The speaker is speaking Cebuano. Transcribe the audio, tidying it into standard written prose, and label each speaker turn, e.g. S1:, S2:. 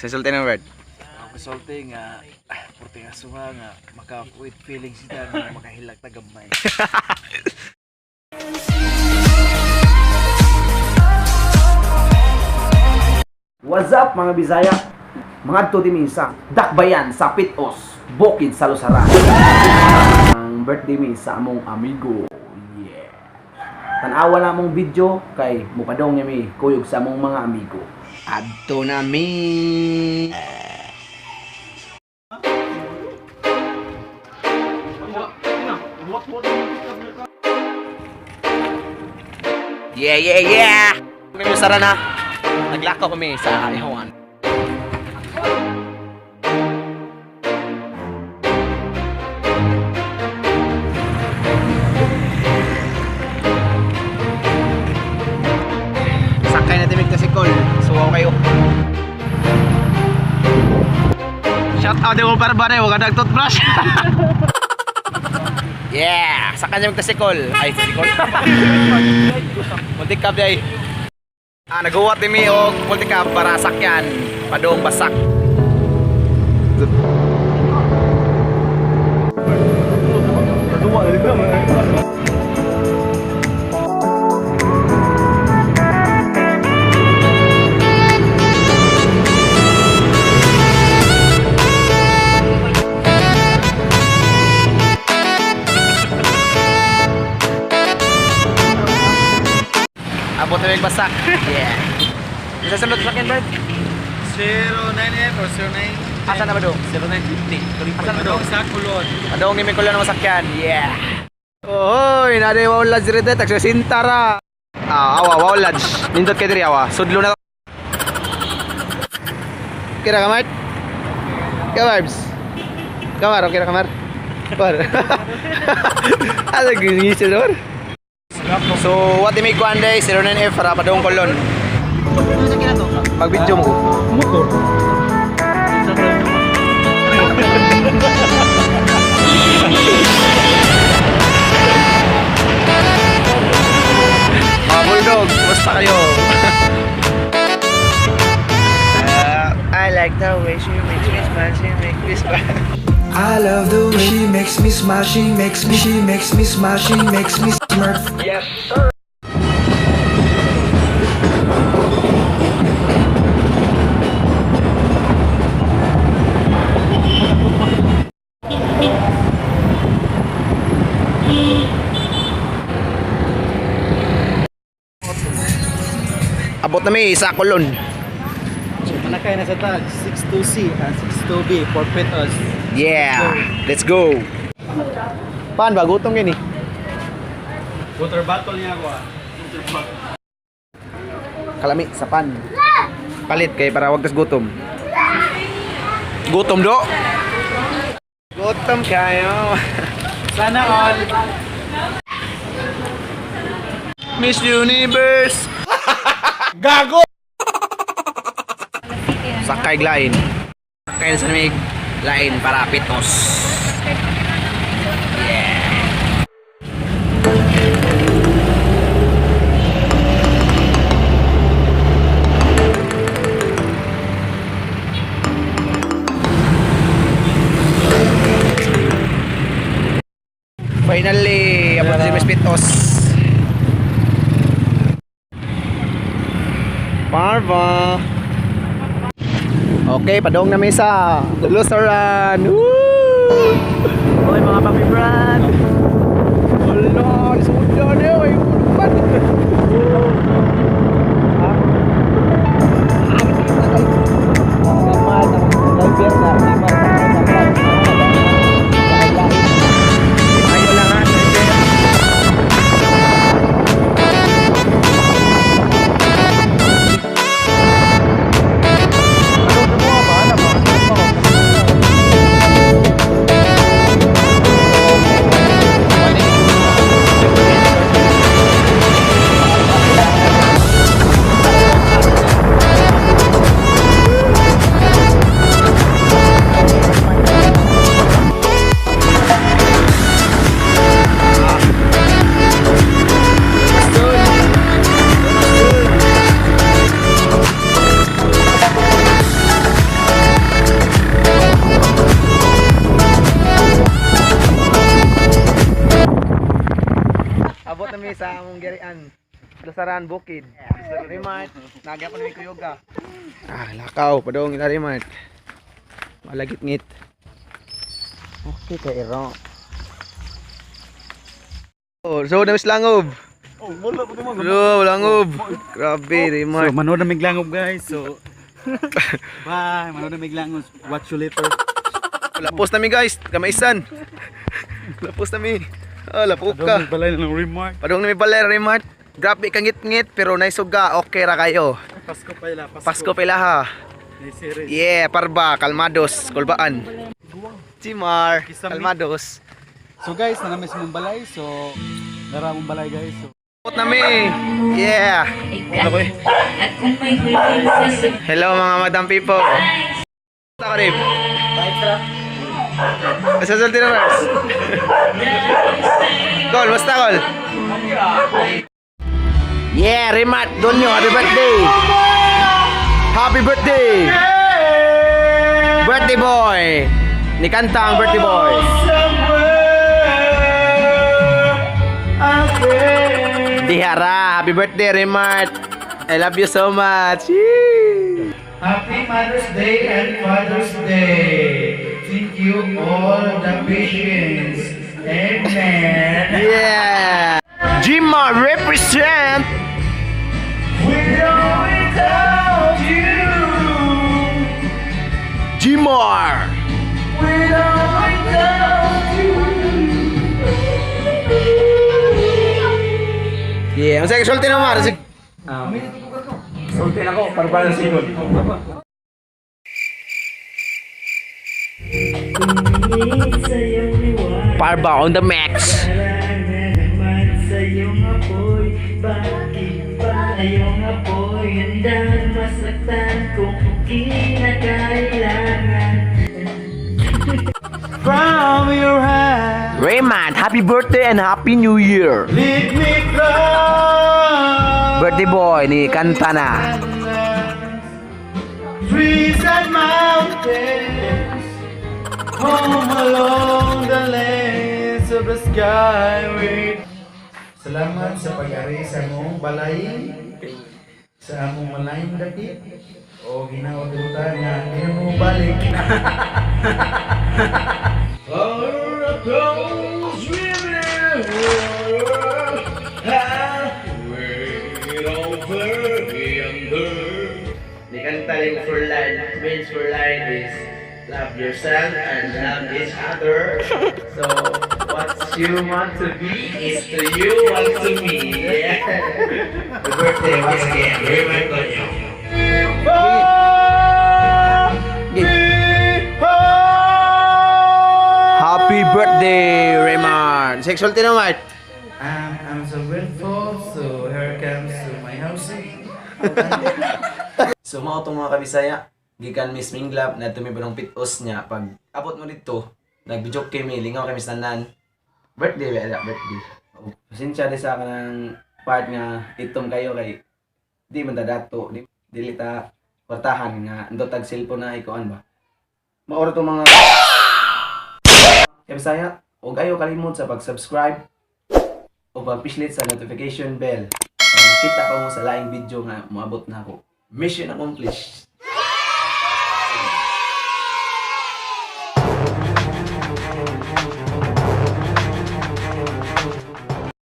S1: Sa sulti ng word.
S2: Ang kasulti nga, purti nga suha nga, maka with feelings kita nga makahilak ta gamay.
S3: What's up, mga Bisaya? Mga to mi sa Dakbayan sa Pitos, Bukid sa Lusaran. Ang birthday mi sa among amigo. Yeah. Tan-awa na among video kay mupadong niya mi kuyog sa among mga amigo.
S1: Adto na mi. Yeah! Kami sara na. Naglakaw kami sa Ihawan. Sakay na timig na si Col. Suwaw kayo.
S2: Shout out mo para bare, wag ka nag-toothbrush.
S1: Yeah! Sakay na timig si Col. Ay, si Col. Multicab day. Naguwat ni mi og multicab para sakyan. Padong basak. Abot na yung basak. Yeah. Isa sunod sa sakyan, Bird?
S2: 09F or 09?
S1: Asa na ba do?
S2: 0950.
S1: Asa na ba do?
S2: Sa kulon.
S1: Padong ni Mikulo ng masakyan. Yeah. Ohoy, nade wow lodge rito tag 60 ra. Awa wow lodge. Nindot kay diri awa. Sudlo na. Kira ka, Mart? Ka, Barbs? Kamar, okay na kamar? Par. Asa gingisil par? So, what may kuan day 09F para padong kolon. Mag-video mo.
S2: Motor.
S1: Mga bulldog, basta kayo? I like the way she makes me smile, she makes me smile.
S4: I love the way she makes me smile, she makes me smile, she makes me smirk.
S1: Abot na may isa kolon.
S2: Manakay na sa tag 62C and 62B for Petos.
S1: Yeah, let's go. Pan ba gutom gini?
S2: Water bottle niya ako ah.
S1: Kalami sa pan. Palit kay para wag tas gutom. Gutom do. Gutom kayo.
S2: Sana all.
S1: Miss Universe. Gago. Sakay lain. Sakay na sa mig lain para pitos. Yeah. Finally, abot si Miss Pitos. Parva. Okay, padong na mesa. Lusaran. Woo! Hoy mga papi brand. Hala, sudah na ay pan. Ayo lang ha. mi sa among girian. Lusaran Bukid. Remart, nagyapon mi kuyoga. Ah, lakaw padong ila Remart. Malagit-ngit. Okay kay iro. Oh, so na langob. Oh, wala pa langob. Grabe, Remart.
S2: So manood na mig langob, guys. So bye, manood na mig langob. Watch you later.
S1: Lapos na mi, guys, kamaisan. Lapos na mi. Oh, lapok ka.
S2: Balay ng remark.
S1: Padung na mi balay, Remart. Grabe kang ngit-ngit pero naisuga, okay ra kayo.
S2: Pasko pa ila, Pasko.
S1: Pasko pila ha.
S2: Series.
S1: Yeah, parba, kalmados, kulbaan. Chimar, kalmados.
S2: So guys, nanami sa mong balay. So nara mong balay, guys. So
S1: Lapot na mi. Yeah. Hello mga madam people. Ako rin. Asa sulti na Mars? Col, basta Col. Yeah, Remat, Donyo, happy birthday. Happy birthday. Birthday boy. Ni kanta ang birthday boy. Dihara, happy birthday, Remart. I love you so much. Yee.
S4: Happy Mother's Day and Father's Day. Thank you all the patience. Amen.
S1: Yeah. Jima represent.
S4: Without you.
S1: Jimar.
S4: Without you.
S1: Yeah, ang sige sulti na Mar. Sige.
S3: Sulti na ko para para singon.
S1: Parba on the max.
S4: Sa iyong apoy, bakit ba iyong apoy handang masaktan kung kinakailangan? From your hand,
S1: Raymond, happy birthday and happy new year.
S4: lead me from
S1: Birthday boy ni kanta na.
S4: Trees and mountains, home along the lanes of the sky. Salamat sa pag-ari sa among balay, sa among malayong dapit, o ginawa ta nga di na mo balik.
S1: Ni kanta yung for line, means for line is love yourself and love each other. So what you want to be is to you want to be. Yeah. The birthday once again, Raymond Tonyo. Happy birthday, Raymond. Sexual naman.
S4: I'm so grateful, so here comes to my housing.
S1: So mao tong mga kabisaya, gikan Miss Minglap na tumibanong pitos niya pag abot mo dito, nag-joke kay mi, lingaw kami sa tanan. Birthday ba ala, birthday. Oh, pasensya di sa kanang part nga itom kayo kay di man ta dato, di dili ta kwartahan nga andot tag cellphone na ikuan ba. Maoro tong mga kabisaya, ug ayo kalimot sa pag-subscribe o pag-pislit sa notification bell para makita pa mo sa laing video nga moabot na ako. Mission accomplished.